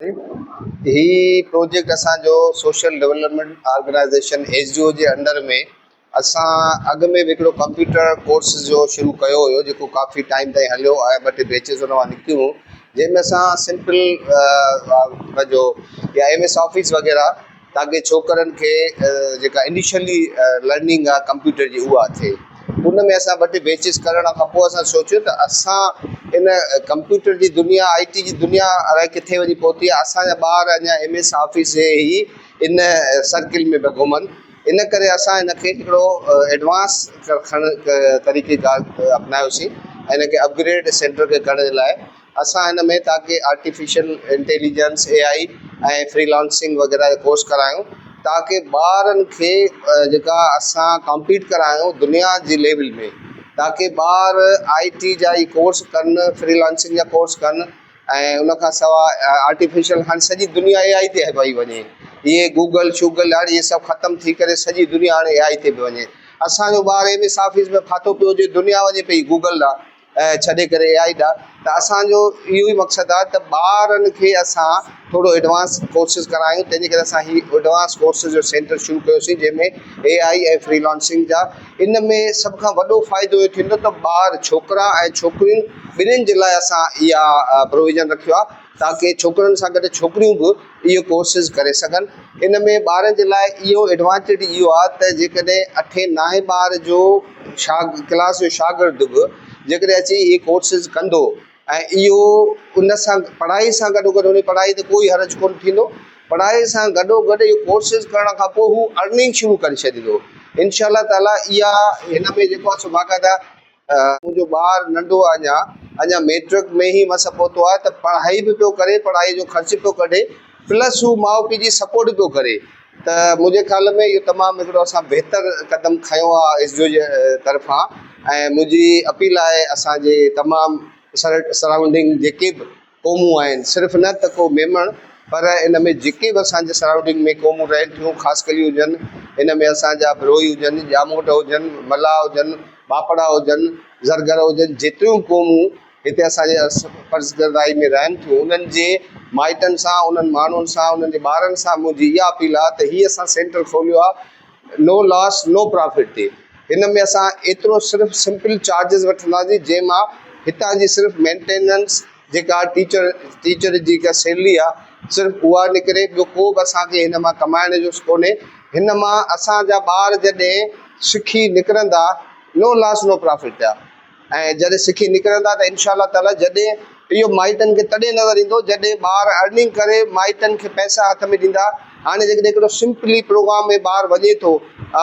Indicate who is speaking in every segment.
Speaker 1: هي project اسان جو social development organisation S D O جي انڊر ۾ اسان اڳ ۾ به هڪڙو ڪمپيوٽر ڪورس جو شروع ڪيو هيو جيڪو ڪافي ٽائيم تائين هليو ۽ ٻه ٽي بيچز ان مان نڪتيون جنهن ۾ اسان سمپل پنهنجو يا ايم ايس آفيس وغيره تاڪه ڇوڪرن کي جيڪا انيشلي لرننگ آهي ڪمپيوٽر جي اها ٿئي ان ۾ اسان ٻه ٽي بيچز ڪرڻ کان پوء اسان سوچيو ته اسان ان ڪمپيوٽر جي دنيا آئي ٽي جي دنيا الائي ڪٿي وڃي پهتي آهي اسان جا ٻار اڃا ايم ايس آفيس جي ئي ان سرڪل ۾ پيا گهمن ان ڪري اسان ان کي هڪڙو ايڊوانس کڻ طريقي ڪار اپنايوسين ۽ ان کي اپگريڊ سينٽر کي ڪرڻ جي لاء اسان هن ۾ تاڪه artificial intelligence, A I, ۽ freelancing وغيره جا ڪورس ڪرايون تاڪه ٻارن کي جيڪا اسان ڪمپيٽ ڪرايون دنيا جي ليول ۾ تاڪه ٻار آئي ٽي جا هي ڪورس ڪن فري لانسنگ جا ڪورس ڪن ۽ ان کان سواء آرٽيفيشل هاڻي سڄي دنيا اي آئي تي پئي وڃي اهي گوگل شوگل هاڻي اهي سڀ ختم ٿي ڪري سڄي دنيا هاڻي اي آئي تي پئي وڃي اسانجو ٻار ايم ايس آفيس ۾ ڦاٿو پيو هجي دنيا وڃي پئي گوگل ڏانهن ڇڏي ڪري اي آئي ڏانهن ته اسان جو اهو ئي مقصد آهي ته ٻارن کي اسان ٿورو ايڊوانس ڪورسز ڪرايون تنهن جي ڪري اسان هي ايڊوانس ڪورسز جو سينٽر شروع ڪيوسين جنهن ۾ اي آئي ۽ فري لانسنگ جا ان ۾ سڀ کان وڏو فائدو اهو ٿيندو ته ٻار ڇوڪرا ۽ ڇوڪريون ٻنهين جي لاء اسان اها پروويزن رکيو آهي تاڪه ڇوڪرن سان گڏ ڇوڪريون به اهو ڪورسز ڪري سگهن. ان ۾ ٻارن جي لاء اهو ايڊوانٽيج اهو آهي ته جيڪڏهن اٺين نائين ٻار جو ڪلاس جو شاگرد به جيڪڏهن اچي اهي ڪورسز ڪندو ۽ اهو ان سان پڙهائي سان گڏو گڏ ان جي پڙهائي تي ڪوئي حرج ڪونه ٿيندو پڙهائي سان گڏو گڏ اهو ڪورسز ڪرڻ کان پوء هو ارننگ شروع ڪري ڇڏيندو انشاء الله تعاليٰ اها هن ۾ جيڪو آهي سو باقاعده منهنجو ٻار ننڍو آهي اڃا، اڃا ميٽرڪ ۾ ئي مس پهتو آهي ته پڙهائي به پيو ڪري، پڙهائي جو خرچ پيو ڪڍي، پلس هو ماء پيء جي سپورٽ پيو ڪري ته منهنجي خيال ۾ اهو تمام هڪڙو اسان بهتر قدم کنيو آهي ايس ڊي او جي طرفان ۽ منهنجي اپيل آهي اسان جي تمام سرائونڊنگ جيڪي به قومون آهن صرف نه ته ڪو ميمڻ پر ان ۾ جيڪي به اسان جي سرائونڊنگ ۾ قومون رهن ٿيون خاصخيلي هجن ان ۾ اسان جا بروهي هجن ڄاموٽ هجن ملاح هجن ٻاپڙا هجن زرگر هجن جيتريون قومون هتي اسان جي پسگردائي ۾ رهن ٿيون انهن جي مائٽن سان انهن ماڻهن سان انهن جي ٻارن سان منهنجي اها اپيل آهي ته هي اسان سينٽر کوليو آهي نو لاس نو پرافٽ تي هن ۾ اسان ايترو صرف سمپل چارجز وٺنداسين جنهن مان هتان جي صرف مينٽيننس جيڪا ٽيچر ٽيچر جي جيڪا سيلري آهي صرف اها نڪري ٻيو ڪو به اسان کي هن مان ڪمائڻ جو ڪونهي هن مان اسان جا ٻار جڏهن سکي نڪرندا نو لاس نو پرافٽ آ ۽ جڏهن سکي نڪرندا ته انشاء الله تعالي جڏهن اهو مائٽن کي تڏهن نظر ايندو جڏهن ٻار ارننگ ڪري مائٽن کي پئسا هٿ ۾ ڏيندا هاڻي جيڪڏهن هڪڙو سمپلي پروگرام ۾ ٻار وڃي ٿو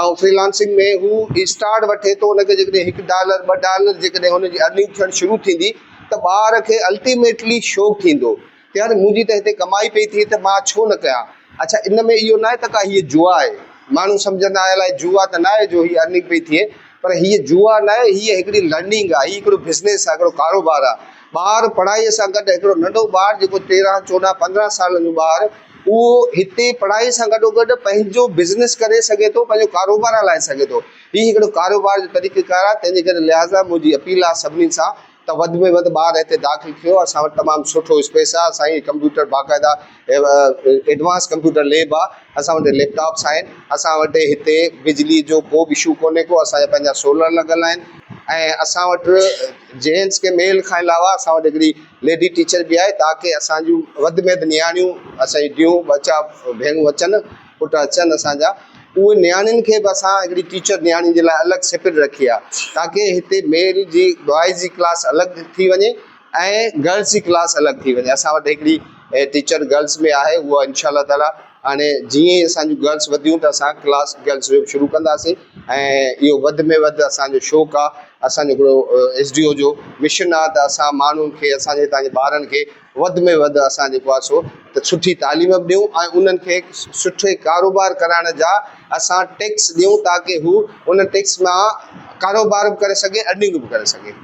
Speaker 1: ۽ فري لانسنگ ۾ هو اسٽارٽ وٺي ٿو ان کي جيڪڏهن هڪ ڊالر ٻه ڊالر جيڪڏهن هن جي ارننگ ٿيڻ شروع ٿيندي ته ٻار کي الٽيميٽلي شوق ٿيندو ته يار منهنجي ته هتي ڪمائي پئي ٿئي ته مان ڇو نه ڪيان. اڇا ان ۾ اهو ناهي ته ڪا هيء جوا آهي. ماڻهو سمجهندا آهن الائي جوا ته ناهي جو هيء ارننگ پئي ٿئي پر هيء جوا ناهي هيء هڪڙي لرننگ آهي هي هڪڙو بزنس آهي هڪڙو ڪاروبار آهي. ٻار پڙهائيء سان گڏ هڪڙو ننڍو ٻار جيڪو تيرهن چوڏهن پندرهن سالن جو ٻار اهو هتي پڙهائي سان گڏوگڏ پنهنجو بزنس ڪري سگهي ٿو پنهنجو ڪاروبار هلائي سگهي ٿو. هي هڪڙو ڪاروبار جو طريقيڪار آهي تنهن جي ڪري لهٰذا منهنجي اپيل آهي سڀني سان ته وڌ ۾ وڌ ٻار هتي داخل ٿيو اسان وٽ تمام سٺو اسپيس آهي اسان جي ڪمپيوٽر باقاعده ايڊوانس ڪمپيوٽر ليب آهي اسان وٽ ليپ ٽاپس آهن اسان وٽ هتي بجلي جو ڪو به اشو ڪونهي ڪو اسان جا پنهنجا سولر لڳل آهن ۽ اسان وٽ جينٽس کي ميل کان علاوه اسان وٽ هڪڙي ليڊي ٽيچر به آهي تاڪه اسان جون وڌ ۾ وڌ نياڻيون اسان جون ڌيئون ٻچا ڀيڻون اچن پٽ اچن اسان جا اهي نياڻين کي به اسان هڪڙي ٽيچر نياڻين جي لاء الڳ سيپريٽ رکي آهي تاڪه هتي ميل جي بوائز جي ڪلاس الڳ ٿي وڃي ۽ گرلس جي ڪلاس الڳ ٿي وڃي اسان وٽ هڪڙي ٽيچر گرلس ۾ آهي اها انشاء الله تعالي هاڻي جيئن ئي اسان جون گرلس وڌيون ته اسان ڪلاس گرلس جو به شروع ڪنداسين ۽ اهو وڌ ۾ وڌ اسان جو شوق آهي اسان جو هڪڙو ايس ڊي او جو مشن آهي ته اسان ماڻهن کي اسان جي هتان جي ٻارن کي وڌ ۾ وڌ اسان جيڪو آهي سو ته سٺي تعليم به ڏيون ۽ انهن کي سٺي ڪاروبار ڪرائڻ جا اسان ٽيڪس ڏيون تاڪه هو ان ٽيڪس مان ڪاروبار به ڪري سگهي ارننگ به ڪري سگهي.